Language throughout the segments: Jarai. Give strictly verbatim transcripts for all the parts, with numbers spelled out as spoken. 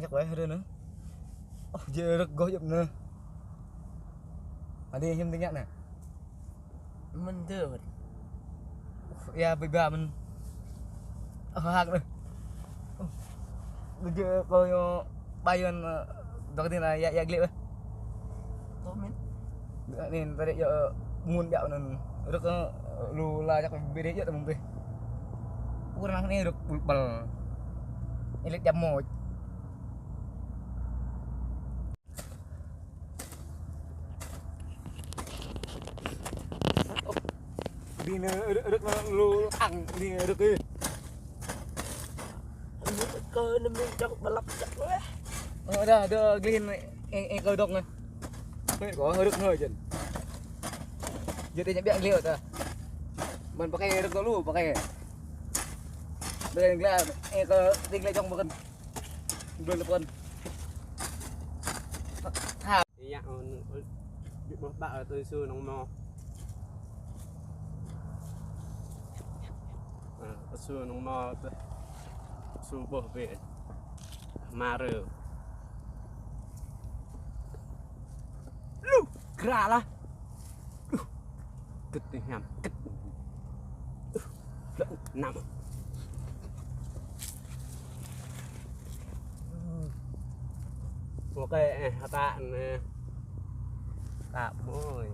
Čăk weh rơ nơ. Ơ, jĕ rơ̆k gơh djŏp nơ. Adih hiư̆m tơña nơ. Mơ̆n tơ. Ia bơbia mơ̆n. Ơ, hak nơ. Ơ, jĕ kơ ñu ƀai yơn, ơ, dŏ kơtin ia, ia glĕ weh. Tơ mơ̆n. Anai tơdơi ia, ơ, mơ̆n ia nơ. Rơ̆k, ơ, lu la čăk bơbia ia tơ mơ̆n bĕ. Ur nang anai rơ̆k bul bal. Ilit ia mơ̆. Anai nơ rơ̆k, rơ̆k nơ lu ang, anai rơ̆k ih. Kơ nơ mĭn čŏk bơlăp čŏk weh. Ơ, dah, dah, gleh hin, eng, eng kơ dŏ nơ. Hơi, kơ rơ̆k hơi jăn. Jĕ tơ ñu biă gleh ta. Mơ̆n pơkă rơ̆k nơ lu, pơkă. Dah gleh, eng kơ, tĭng gleh čŏng pơkăn. Bơ̆n lăp kăn. Tha. Ia, ôn, ôn, ƀĭ ƀuh ƀă tui su nong mâo. Ơ, su nong mâo tơ. Su ƀuh bĕ. Mă rơ. Lu, gra lah. Lu. Kĭt tơ hiam, kĭt. Lu, năm. Mơ̆ kơ, ơ, hơtă nơ. Tap môi.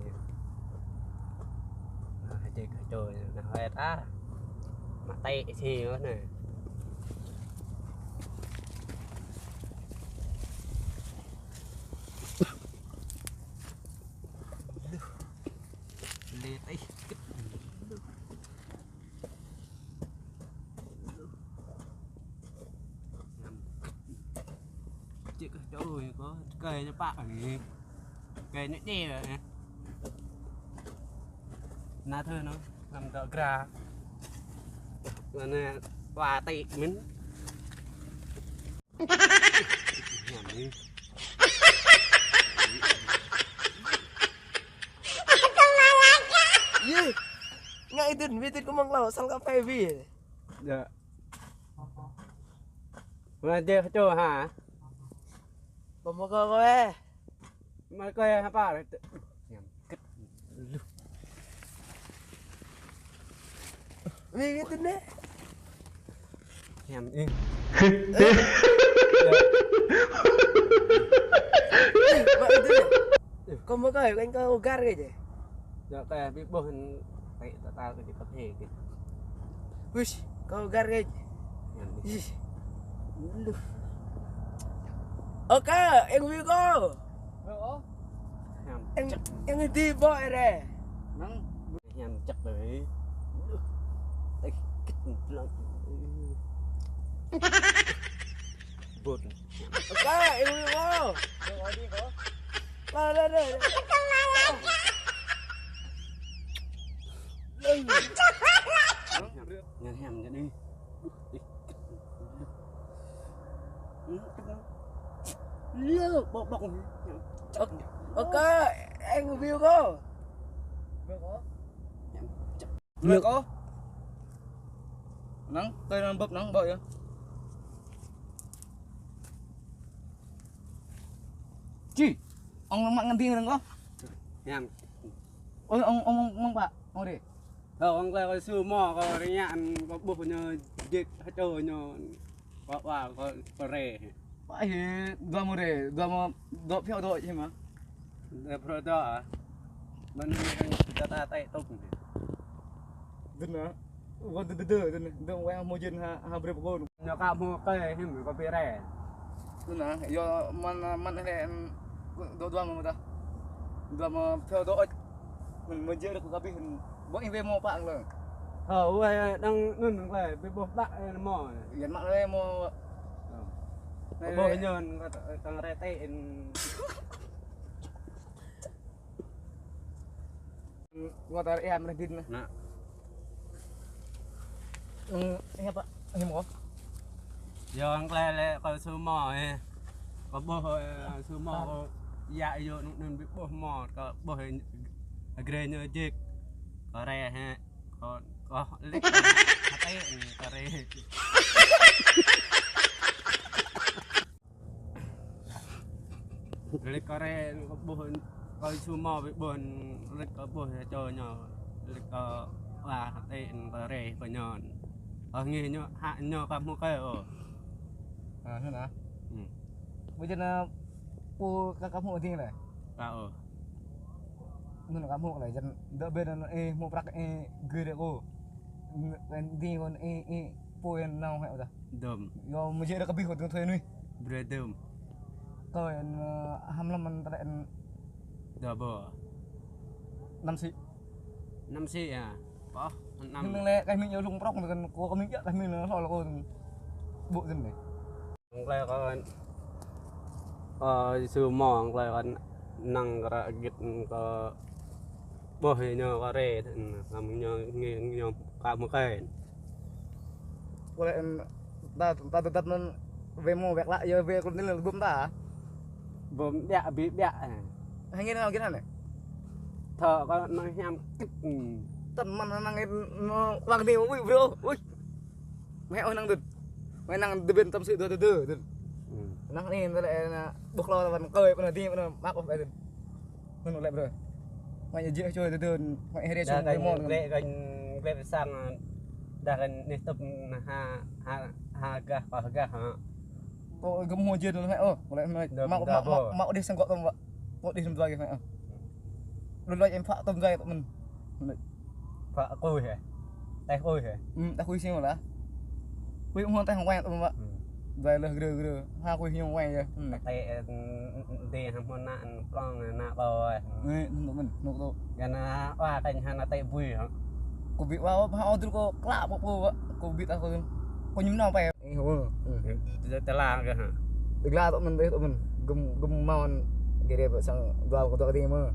Nă, hơjĕk hơjôi, nă, hơi ta. Mă tĕ si mơ̆n nơ. Lê tĕ. Čĕ kơ čô ơi kơ, kơ ñu pă anai. Kơ ñu djai anai. Nă thơ nơ, năm tơ gra. Anai, wa tĕ mĭn. Yê, ngă ih dơ̆n, wĭt dơ̆n kơ mơ̆ng hlâo, săl kơ phe wĭt. Yă. Mă jĕ čô hă? Pơmơ̆ kơ kơ ê. Mă kơ ê hă pă. Wĭt dơ̆n nê. Hiam ih. Ơ. Ơ, mă ih dơ̆n nê. Kơ mơ̆ kơ ê, kơ ih kơ ôgar kơ jĕ. Yă, kơ ƀĭ ƀuh hăn, tĕ tơtao kơ jĕ kơ phê kơ. Huish, kơ ôgar kơ jĕ. Hiam ih. Ih. Lu. Ơ kơ, eng wĭt kơ. Hiam. Eng, eng đi ƀơi rê. Nang. Hiam čăk ƀơi. Ê, kĭt blang. Bột. Ơ kơ, eng wĭt kơ. Lu, đi kơ. Lu, lu, lu. Lu. Nang hiam, nang hiam, nang hiam. Lơ, bŏk, bŏk. Ơ, ơ kơ, eng view kơ. View kơ. View kơ. Nang, kơ nang bơ̆p nang bŏk yơh. Či, ong mă ngăn ding răng kơ. Hiam. Ôi, ong, ong, ong, ong pă, ong rê. Kơ ong klei kơ su mâo kơ rơñă kơ ƀuh ñu jĕk hơčô ñu kơ wa kơ, kơ rê. Pă hĭ dua mă rê, dua mă, dua phiao dua čih mă. Dua phiao dua ah. Mơ̆n ñu kơ ta tĕ tŭk. Dơ̆n ah. Wơ̆n dơ̆n dơ̆n dơ̆n dơ̆n wơ̆n mơ̆ jên ha, ha brơi pơkôn. Ñu kơ mơ̆ kơ hĭm kơ pi rê. Tui anŭn, yua mơ̆n, mơ̆n lĕ, dua, dua mơ̆ mơ̆ ta. Dua mơ̆ phiao dŏ. Mơ̆n, mơ̆n jĕ rơ̆k kơ abih, ƀuh ih wai mơ̆ pă lơ. Hơ, wai, đang anŭn wai, ƀu ƀuh pă, ơ, mơ̆. Yua mă lĕ mơ̆. Hơ. Ƀuh ñu, kơ, kơ rê tĕ, ơ. Ngă tơlơi ia mơ̆n dĭn mơ̆n. Nă. Ơ, ia pă? Ia mơ̆ kơ? Yua ong klei lĕ kơ su mâo, ơ. Kơ ƀuh, ơ, su mâo, ơ, ia yua anŭn, anŭn ƀu ƀuh mơ̆, kơ ƀuh, ơ, grê ñu jĕk. Kơ rê hĕ. Kơ, kơ lĕ. Hơtai, ơ, kơ rê. Lĕ kơ rĕ kơ ƀuh, kơ su mâo ƀuh, lĕ kơ ƀuh čô ñu, lĕ kơ wa hơtĕ kơ rĕ kơ ñu. Kơ ngih ñu, hă ñu kơ hmư̆ kơ ôh. À, thế hả? Ừ. Bây giờ nó pô kơ kơ hmư̆ tiếng này. Kơ ôh. Anŭn kơ hmư̆ lĕ, jăn dŏ ƀĕ anŭn ih hmư̆ prăk ih gơ̆ rĕ kơ. Anŭn ih, ih, ih pô anŭn nao hĕ dah. Dơ̆m. Yua mơ̆ jĕ ră kơ ƀing hŏt tơ̆ng thoi anŭn. Brơi dơ̆m. Kơ anŭn, hăm lăm anŭn tơlơi anŭn. Dua ƀô̆. Năm sĭ. Năm sĭ hă? Pô, năm. Anŭn lĕ kơ mĭn yua lung prŏng tơ̆ng kơ kơ mĭn yua kơ mĭn lŏ lŏ kơ ƀô̆ tơ̆ng anai. Hlơi kơ, ơ, Yêsu mơ̆ hlơi kơ năng kơ ră git kơ ƀuh ñu kơ rĕ, ngăm ñu ngih ñu kơ hmư̆ kơ. Kơ lĕ ta, ta tơdăp anŭn wĕ mơ̆ wĕ klă yua wĕ kơ anŭn lĕ bum ta. Bum biă, bi biă. Hăng anŭn git anŭn. Thơ kơ năng hiam kit. Tơ̆n mơ̆n năng anŭn wang ni, ui, bro, ui. Mơ̆ ôh năng dơ̆n. Mơ̆ năng dơ̆n ƀing tơm sĭ dua dơ̆n dơ̆n. Hmm. Năng anai tơlơi anŭn ƀuh klâo ta ƀăn kơi pơnah ding pơnah mă ƀuh ƀai dơ̆n. Anŭn lĕ brơi. Mơ̆ ñu jĕ čôi dơ̆n dơ̆n. Mơ̆ hơrê sung rơmon. Glĕ kơ, glĕ sang, dah kơ nih tŭp ha, ha, ha gah, pah gah, ha. Kơ gơ̆m hmâo jên mơ̆ ôh. Kơ lĕ mơ̆ mă, mă, mă, mă đih sang gŏ tơ̆m wă. Mă đih tơ̆m dua gih mơ̆ ôh. Lu loi em phă tơ̆m dua gih tơ̆m mơ̆n. Phă kui hĕ? Teh kui hĕ? Ừm, teh kui sĭ mơ̆ lah. Kui hmâo teh hăng wai tơ̆m wă. Hm. Dua leh grơ grơ. Ha kui hmâo wai yơh. Hm. Teh, ơ, dih hăng hmâo ană plong ană ƀâo. Ơ, hnŭk mơ̆n, hnŭk tŭ. Gah ană wa kơ hăng ană teh bui hă. Kơ ƀĭ wa, wa, ha, ôh, tui kơ klă pô pô wă. Kơ ƀĭ ta kơ. Kơ ñu nao pai. Ih, ơ. Tơlơi gah hă. Tơlơi tŭ mơ̆n, tŭ mơ̆n. Gơ̆m, gơ̆m mơ̆n. Gơ̆ rĕ pơ sang dua kơ dua kơ ding mơ̆n.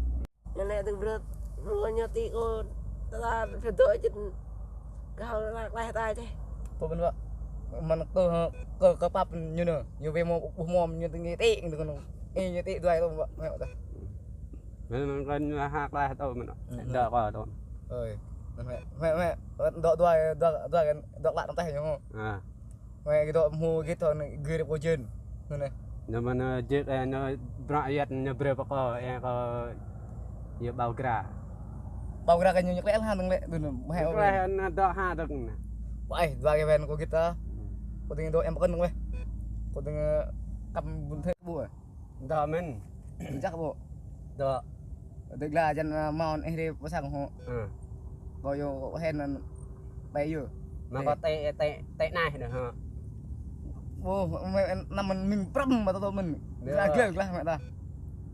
Anŭn lĕ tơ̆ng brơi, rơngiă ñu tĭ kơ, ta ta, pơdŏ čĕt, kơ hăng ană klaih ta čĕ. Tŭ mơ̆n wă. Mơ̆n kơ, kơ, kơ pap ñu nơ, ñu wĕ mơ̆ ƀuh mơ̆ ñu tơ̆ng tĭ, tơ̆ng kơ ñu. Ih, ñu tĭ dua tŭ wă, mơ̆ ta. Mơ̆n kơ ñu ha klaih tŭ mơ̆n. Hm. Dŏ kơ tŭ. Ơi. Mơ̆, mơ̆, mơ̆, dŏ dua, dua, dua, dŏ klă tơ̆ng teh ñu. À. Wĕ gih dŏ hmâo gih thâo anŭn gih rĕ pô jên. Anŭn anai. Ñu mơ̆n, ơ, jĕ, ơ, ñu bră yet ñu brơi pơkŏ, ơ, kơ yua ƀâo gra. Ƀâo gra kơ ñu ñu klĕ ha tơ̆ng lĕ, tui anŭn, mơ̆ hĕ ôh. Klĕ ha anŭn dŏ ha tơ̆ng anŭn. Ƀai, dua gih wĕn kơ gih ta. Kơ tơ̆ng dŏ em pơkŏn tơ̆ng wĕ. Kơ tơ̆ng, ơ, kăm ƀun thê ƀu, ơ. Dŏ mơ̆n. Djă̱ ƀô̆. Dŏ. Dŏ glaĭ jăn, ơ, mơ̆n ih rĕ pơsăng hŏ. Ơ. Kơ yua hĕn anŭn ƀai yua. Mơ̆ kơ tĕ, tĕ, tĕ anai hĕ hă. Ƀô̆, mơ̆ năm mơ̆n mĭn prăm mơ̆ tơtô mơ̆n. Yơh. Glaĭ glaĭ glaĭ mơ̆ ta.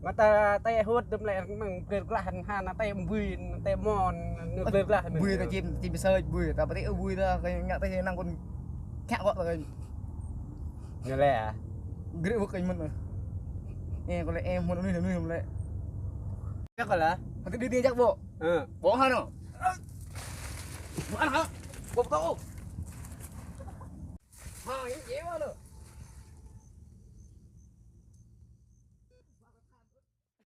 Mơ̆ ta tĕ hŭt tơ̆m lĕ mơ̆ng glaĭ glaĭ hăn hăn tĕ bui, tĕ mơ̆n, glaĭ glaĭ mơ̆n. Bui ta čim, čim sơi bui, ta pơtĕ bui ta kơ ngă tĕ năng kŭn khă kŏ ta kơ. Ñu lĕ hă? Gre wơ̆k kơ mơ̆n. Ơ, kơ lĕ, ơ, mơ̆n anai, anai lĕ. Jăk kơ lah. Hơtĭ đi đi jăk ƀô̆. Ơ. Ƀô̆ hă anŭn. Ƀô̆ hă. Ƀô̆ tŏ. Hă, ih jĕ mơ̆n anŭn.